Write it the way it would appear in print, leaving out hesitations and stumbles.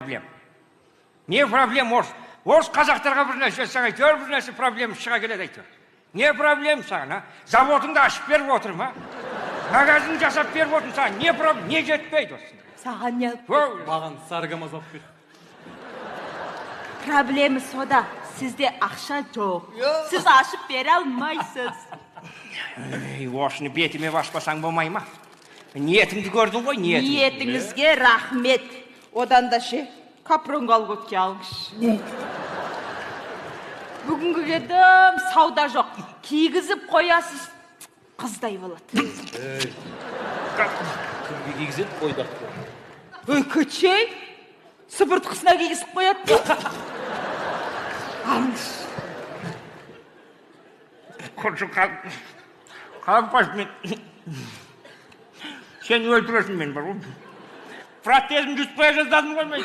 Проблем, не проблем? Орыс, орыс қазақтарға бір нәрсе жасасаң, әйтеуір бір нәрсе проблема шыға келеді әйтеуір. Не проблема саған, а? Заводыңды ашып беріп отырмын, а, магазин жасап беріп отырмын. Саған не проблема, не жетпейді осында? Саған не алып? Ой, Маған сары КамАЗ алып бер. Проблема сода, сізде ақша жоқ, сіз ашып бере алмайсыз. Ей, осыны бетіме баспасаң болмай ма? Ниетімді көрдің ғой, ниетімді. Ниетіңізге рахмет. Одан да ше, капрон колготки алыңызшы. Бүгінгіге дым сауда жоқ. Кигізіп қоясыз, қыздай болады. Кімге кигізеді, бойдақ? Ой, көчей, сыпыртқысына кигізіп қояды. Алыңызшы. Құрсын, қалып қойшы. Мен сен өлтіресің мен бар ғой, протезімді жұтып қоя жаздадым ғой мен.